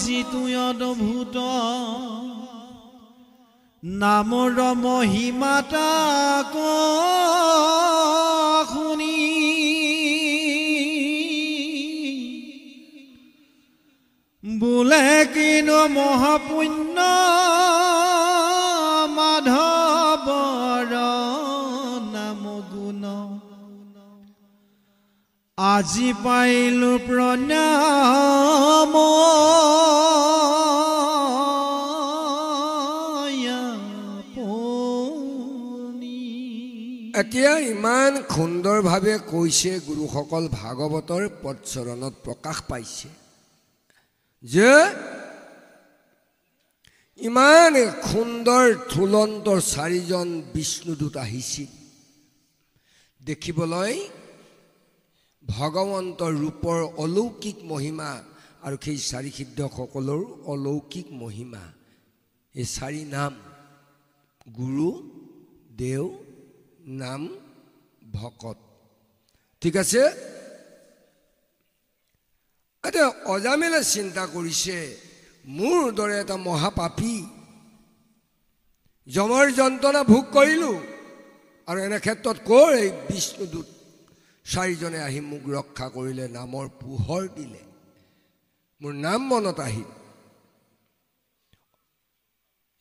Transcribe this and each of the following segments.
যিটো অদ্ভুত নামৰ মহিমা তাক শুনি বোলে কিনো মহাপুণ্য মাধৱৰ নাম গুণ আজি পাইলো প্ৰণাম এতিয়া ইমান সুন্দৰভাৱে কৈছে গুৰুসকল ভাগৱতৰ পদচৰণত প্ৰকাশ পাইছে যে ইমান সুন্দৰ থুলন্ত চাৰিজন বিষ্ণুদূত আহিছিল দেখিবলৈ ভগৱন্তৰ ৰূপৰ অলৌকিক মহিমা আৰু সেই চাৰি সিদ্ধসকলৰ অলৌকিক মহিমা। এই চাৰি নাম গুৰু দেও নাম ভকত। ঠিক আছে। এতিয়া অজামিলে চিন্তা কৰিছে মোৰ দৰে এটা মহাপাপী যমৰ যন্ত্ৰণা ভোগ কৰিলোঁ আৰু এনে ক্ষেত্ৰত ক'ৰ এই বিষ্ণুদূত চাৰিজনে আহি মোক ৰক্ষা কৰিলে, নামৰ পোহৰ দিলে, মোৰ নাম মনত আহিল।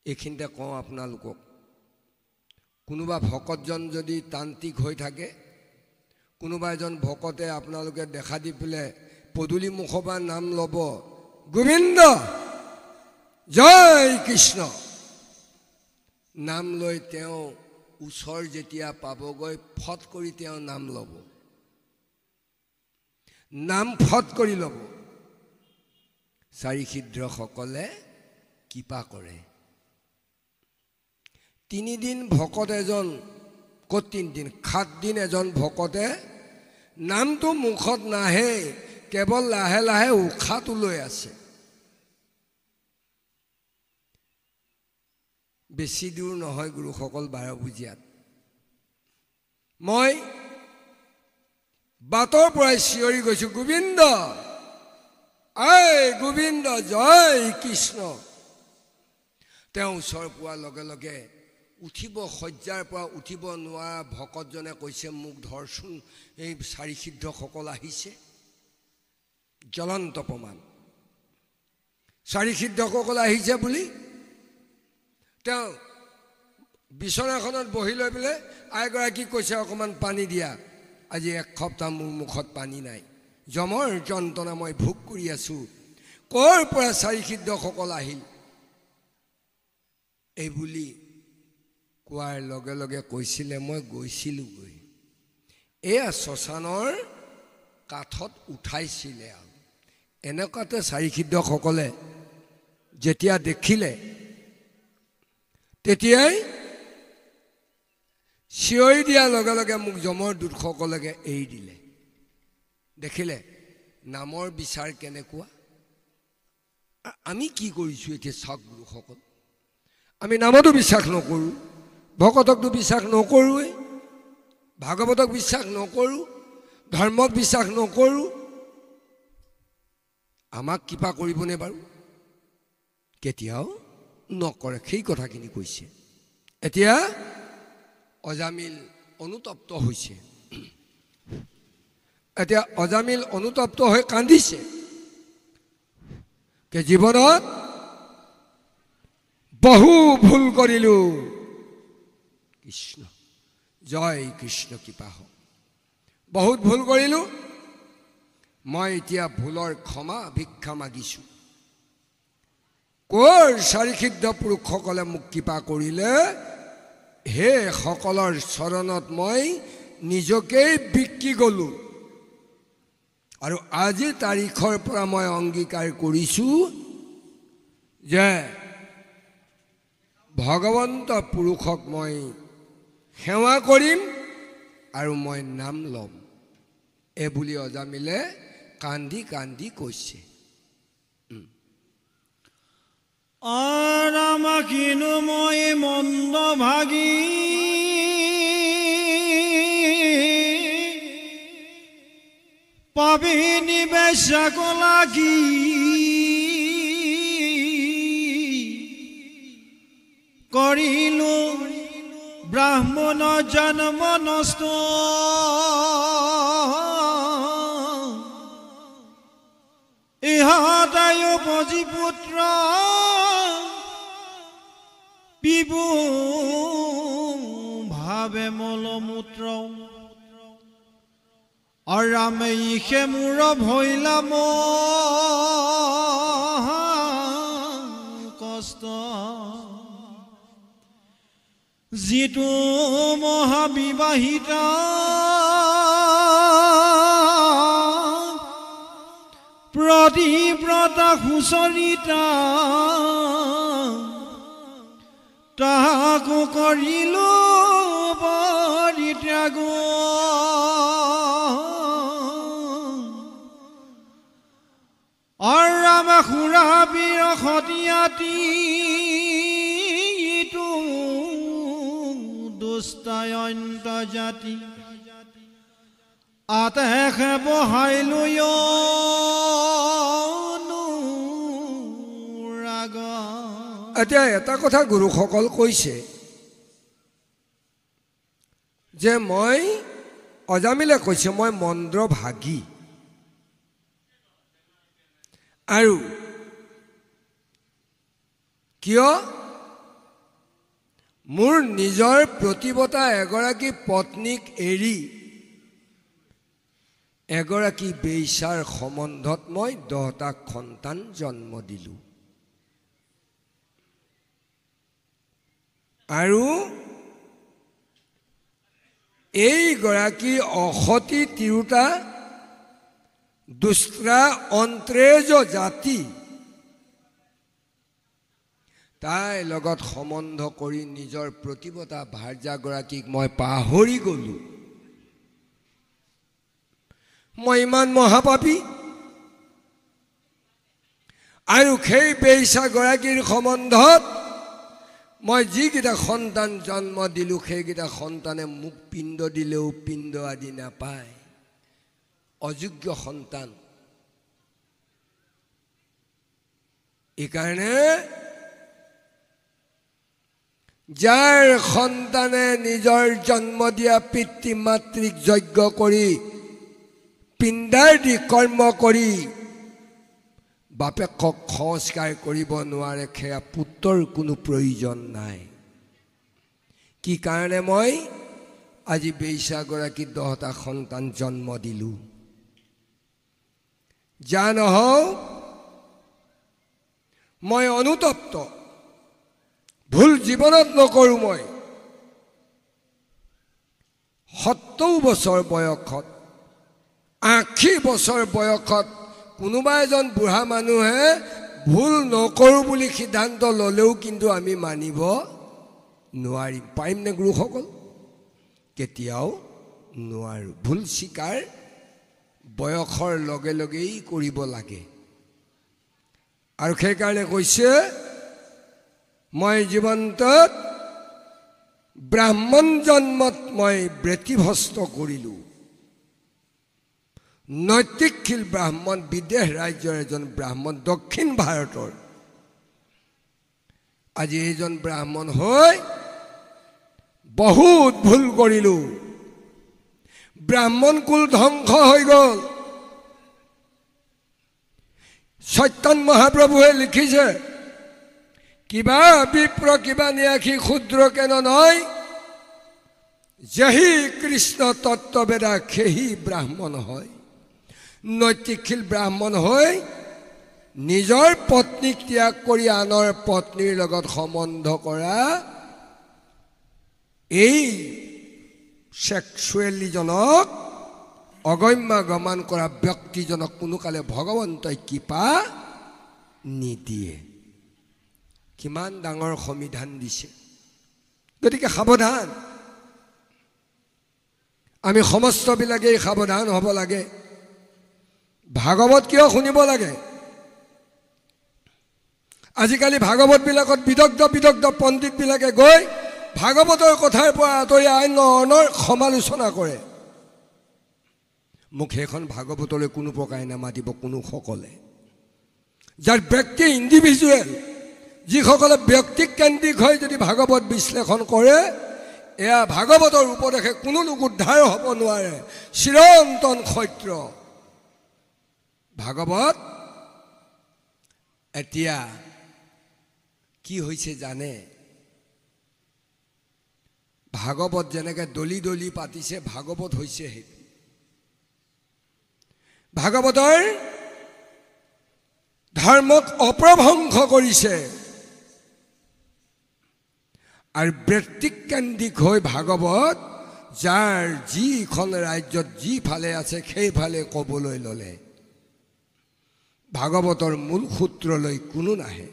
এইখিনিতে কওঁ আপোনালোকক, কোনোবা ভকতজন যদি তান্ত্ৰিক হৈ থাকে, কোনোবা এজন ভকতে আপোনালোকে দেখা দি পেলাই পদূলি মুখৰ পৰা নাম ল'ব গোবিন্দ জয় কৃষ্ণ নাম লৈ তেওঁ ওচৰ যেতিয়া পাবগৈ ফট কৰি তেওঁ নাম ল'ব, নাম ফট কৰি ল'ব। চাৰি সিদ্ধসকলে কৃপা কৰে। তিনিদিন ভকত এজন, ক'ত তিনিদিন, 7 দিন এজন ভকতে নামটো মুখত নাহে, কেৱল লাহে লাহে উশাহটো লৈ আছে। বেছি দূৰ নহয় গুৰুসকল, বাৰপূজীয়াত মই বাটৰ পৰাই চিঞৰি গৈছোঁ গোবিন্দ ঐ গোবিন্দ জয় কৃষ্ণ। তেওঁ ওচৰ পোৱাৰ লগে লগে উঠিব শয্যাৰ পৰা উঠিব নোৱাৰা ভকতজনে কৈছে মোক ধৰচোন, এই চাৰি সিদ্ধসকল আহিছে। জ্বলন্ত প্ৰমাণ, চাৰি সিদ্ধসকল আহিছে বুলি তেওঁ বিচনাখনত বহি লৈ পেলাই আইগৰাকী কৈছে অকণমান পানী দিয়া, আজি 1 সপ্তাহ মোৰ মুখত পানী নাই, যমৰ যন্ত্ৰণা মই ভোগ কৰি আছোঁ, ক'ৰ পৰা চাৰি সিদ্ধসকল আহিল এই বুলি কোৱাৰ লগে লগে কৈছিলে মই গৈছিলোঁগৈ, এয়া শ্মশানৰ কাঠত উঠাইছিলে। আৰু এনেকুৱাতে চাৰি সিদ্ধসকলে যেতিয়া দেখিলে তেতিয়াই চিঞৰি দিয়াৰ লগে লগে মোক যমৰ দূতসকলকে এৰি দিলে। দেখিলে নামৰ বিচাৰ কেনেকুৱা। আমি কি কৰিছোঁ এতিয়া চাওক গুৰুসকল, আমি নামতো বিশ্বাস নকৰোঁ, ভকতকতো বিশ্বাস নকৰোঁৱেই, ভাগৱতক বিশ্বাস নকৰোঁ, ধৰ্মক বিশ্বাস নকৰোঁ, আমাক কৃপা কৰিবনে বাৰু? কেতিয়াও নকৰে। সেই কথাখিনি কৈছে। এতিয়া অজামিল অনুতপ্ত হৈছে। এতিয়া অজামিল অনুতপ্ত হৈ কান্দিছে জীৱনত বহু ভুল কৰিলোঁ, কৃষ্ণ জয় কৃষ্ণ কৃপা হওক, বহুত ভুল কৰিলোঁ, মই এতিয়া ভুলৰ ক্ষমা ভিক্ষা মাগিছোঁ। ক'ৰ চাৰি সিদ্ধ পুৰুষসকলে মোক কৃপা কৰিলে, হে সকলৰ চৰণত মই নিজকেই বিক্ৰী গ'লোঁ আৰু আজিৰ তাৰিখৰ পৰা মই অংগীকাৰ কৰিছোঁ যে ভগৱন্ত পুৰুষক মই সেৱা কৰিম আৰু মই নাম ল'ম। এই বুলি অজামিলে কান্দি কান্দি কৈছে। আৰাম কিনো মই মন্দ ভাগি পাবিনি বেশাক লাগি তাহুন জন্ম নষ্ট ইহাতায় পুত্ৰ বিভু ভাবে মলমূত্ৰ আৰামে ইসে মোৰ ভৈলা কষ্ট যিটো মহাবিবাহিতা প্ৰতিব্ৰতা সুচৰিতা তাহাকো কৰিলো পৰিত্যাগ আৰাম খুৰা বীৰ সতীয়াতি দুষ্টায়ন্ত জাতি আতেহে বহাইলো ৰাগ। এতিয়া এটা কথা গুৰুসকল কৈছে যে মই অজামিলে কৈছে মই মন্দ্ৰ ভাগী আৰু কিয় মোৰ নিজৰ প্ৰতিবতা এগৰাকী পত্নীক এৰি এগৰাকী বেশ্যাৰ সম্বন্ধত মই 10টা সন্তান জন্ম দিলোঁ আৰু এইগৰাকী অসতী তিৰোতা দুষ্টৰা অন্ত্ৰেজ জাতি তাইৰ লগত সম্বন্ধ কৰি নিজৰ প্ৰতিবতা ভাৰ্যাগৰাকীক মই পাহৰি গ'লোঁ। মই ইমান মহাপাপী আৰু সেই বেশ্যাগৰাকীৰ সম্বন্ধত মই যিকেইটা সন্তান জন্ম দিলোঁ সেইকেইটা সন্তানে মোক পিণ্ড দিলেও পিণ্ড আদি নাপায়, অযোগ্য সন্তান। এইকাৰণে যাৰ সন্তানে নিজৰ জন্ম দিয়া পিতৃ মাতৃক যজ্ঞ কৰি পিণ্ডাৰ দি কৰ্ম কৰি বাপেকক সংস্কাৰ কৰিব নোৱাৰে, সেয়া পুত্ৰৰ কোনো প্ৰয়োজন নাই। কি কাৰণে মই আজি বেশ্যাগৰাকী 10টা সন্তান জন্ম দিলোঁ। যা নহওঁ মই অনুতপ্ত, ভুল জীৱনত নকৰোঁ। মই 70 বছৰ বয়সত, 80 বছৰ বয়সত কোনোবা এজন বুঢ়া মানুহে ভুল নকৰোঁ বুলি সিদ্ধান্ত ল'লেও কিন্তু আমি মানিব নোৱাৰিম। পাৰিমনে গুৰুসকল? কেতিয়াও নোৱাৰোঁ। ভুল স্বীকাৰ বয়সৰ লগে লগেই কৰিব লাগে। আৰু সেইকাৰণে কৈছে মই জীৱন্তত ব্ৰাহ্মণ জন্মত মই ব্যতিভস্ত কৰিলোঁ। নৈতিকশীল ব্ৰাহ্মণ, বিদেশ ৰাজ্যৰ এজন ব্ৰাহ্মণ, দক্ষিণ ভাৰতৰ আজি এইজন ব্ৰাহ্মণ হৈ বহুত ভুল কৰিলোঁ। ব্ৰাহ্মণ কুল ধ্বংস হৈ গ'ল। চৈতন্য মহাপ্ৰভুৱে লিখিছে কিবা বিপ্ৰ কিবা নিয়াসী ক্ষুদ্ৰ কেন নয়, যেহি কৃষ্ণ তত্ত্ববেদা সেহি ব্ৰাহ্মণ হয়। নৈতিকশীল ব্ৰাহ্মণ হৈ নিজৰ পত্নীক ত্যাগ কৰি আনৰ পত্নীৰ লগত সম্বন্ধ কৰা এই ছেক্সুৱেলিজনক অগম্য গমন কৰা ব্যক্তিজনক কোনোকালে ভগৱন্তই কৃপা নিদিয়ে। কিমান ডাঙৰ সমিধান দিছে। গতিকে সাৱধান, আমি সমস্তবিলাকেই সাৱধান হ'ব লাগে। ভাগৱত কিয় শুনিব লাগে? আজিকালি ভাগৱতবিলাকত বিদগ্ধ বিদগ্ধ পণ্ডিতবিলাকে গৈ ভাগৱতৰ কথাৰ পৰা আঁতৰি আইন অনৰ সমালোচনা কৰে। মোক সেইখন ভাগৱতলৈ কোনো প্ৰকাৰে নামাতিব কোনো সকলে, যাৰ ব্যক্তি ইণ্ডিভিজুৱেল, যিসকলে ব্যক্তিকেন্দ্ৰিক হৈ যদি ভাগৱত বিশ্লেষণ কৰে, এয়া ভাগৱতৰ উপদেশে কোনো লোক উদ্ধাৰ হ'ব নোৱাৰে, চিৰন্তন সত্য। ভাগৱত এতিয়া কি হৈছে জানে? ভাগৱত যেনেকৈ দলি দলি পাতিছে, ভাগৱত হৈছে সেইটো। ভাগৱতৰ ধৰ্মক অপ্ৰভংস কৰিছে আৰু ব্যক্তিকেন্দ্ৰিক হৈ ভাগৱত যাৰ যিখন ৰাজ্যত যিফালে আছে সেইফালে ক'বলৈ ল'লে। ভাগৱতৰ মূল সূত্ৰলৈ কোনো নাহে।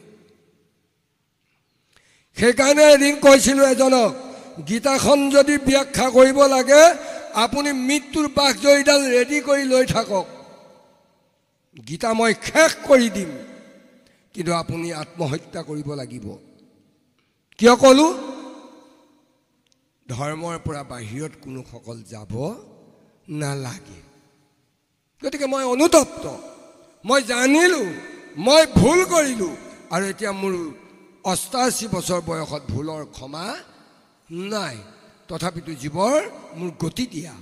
সেইকাৰণে এদিন কৈছিলোঁ এজনক, গীতাখন যদি ব্যাখ্যা কৰিব লাগে আপুনি মৃত্যুৰ বাঘজৰীডাল ৰেডি কৰি লৈ থাকক, গীতা মই শেষ কৰি দিম, কিন্তু আপুনি আত্মহত্যা কৰিব লাগিব। কিয় ক'লোঁ? ধৰ্মৰ পৰা বাহিৰত কোনোসকল যাব নালাগে। গতিকে মই অনুতপ্ত, মই জানিলোঁ মই ভুল কৰিলোঁ, আৰু এতিয়া মোৰ 88 বছৰ বয়সত ভুলৰ ক্ষমা নাই, তথাপিতো জীৱৰ মোৰ গতি দিয়া।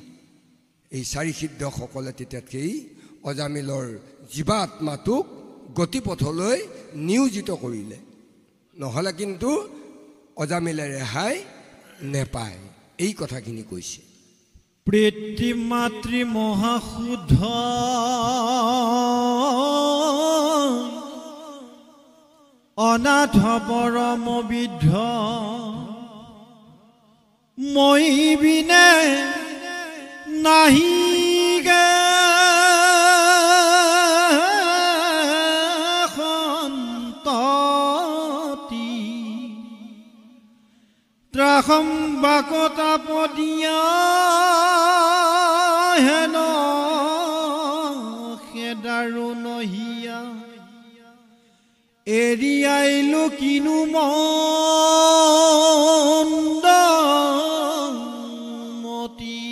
এই চাৰি সিদ্ধসকলে তেতিয়া সেই অজামিলৰ জীৱাত্মাটোক গতিপথলৈ নিয়োজিত কৰিলে, নহ'লে কিন্তু অজামিলে ৰেহাই নেপায়। এই কথাখিনি কৈছে। পিতৃ মাতৃ মহাশুদ্ধ অনাথ পৰম বিদ্ধ, মই বিনে নাহি সন্ততি, ত্ৰাসম বাকতা পদিয়া হেন খেদাৰু নহিয়া, এৰিয়াইলো কিনো মন্দ মতি।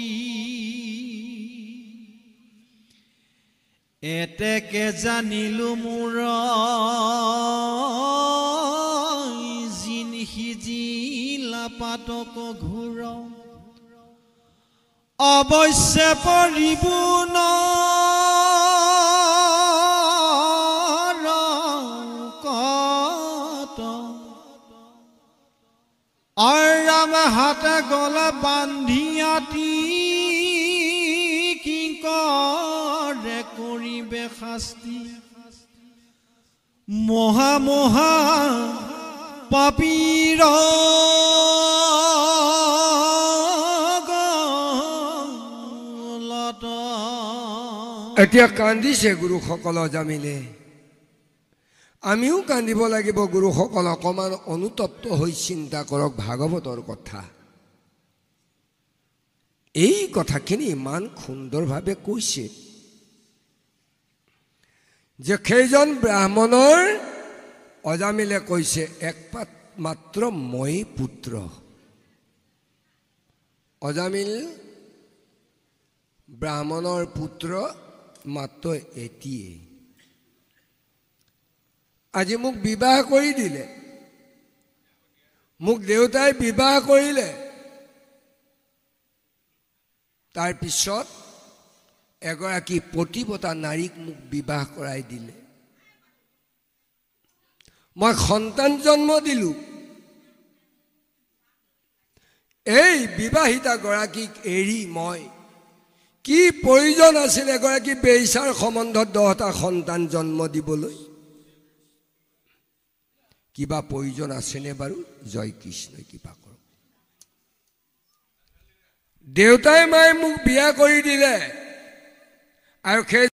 এতেকে জানিলো মোৰ জিন সিজিলা পাতক ঘূৰ, অৱশ্যে পৰিব আৰাম হাতে গলা বান্ধি আতি, কি কৰে কৰিবে শাস্তি, মহা মহা পাপীৰ এতিয়া কান্দিছে গুৰুসকল অজামিলে। আমিও কান্দিব লাগিব গুৰুসকল, অকণমান অনুতপ্ত হৈ চিন্তা কৰক ভাগৱতৰ কথা। এই কথাখিনি ইমান সুন্দৰভাৱে কৈছে যে সেইজন ব্ৰাহ্মণৰ অজামিলে কৈছে একপাত মাত্ৰ মই পুত্ৰ। অজামিল ব্ৰাহ্মণৰ পুত্ৰ মাত্ৰ এটিয়ে, আজি মোক বিবাহ কৰি দিলে, মোক দেউতাই বিবাহ কৰিলে, তাৰপিছত এগৰাকী পতিৱতা নাৰীক মোক বিবাহ কৰাই দিলে, মই সন্তান জন্ম দিলোঁ। এই বিবাহিতা গৰাকীক এৰি মই কি প্ৰয়োজন আছিল এগৰাকী বেইছাৰ সম্বন্ধত 10টা সন্তান জন্ম দিবলৈ? কিবা প্ৰয়োজন আছেনে বাৰু? জয় কৃষ্ণ কিবা কৰক। দেউতাই মায়ে মোক বিয়া কৰি দিলে আৰু সেই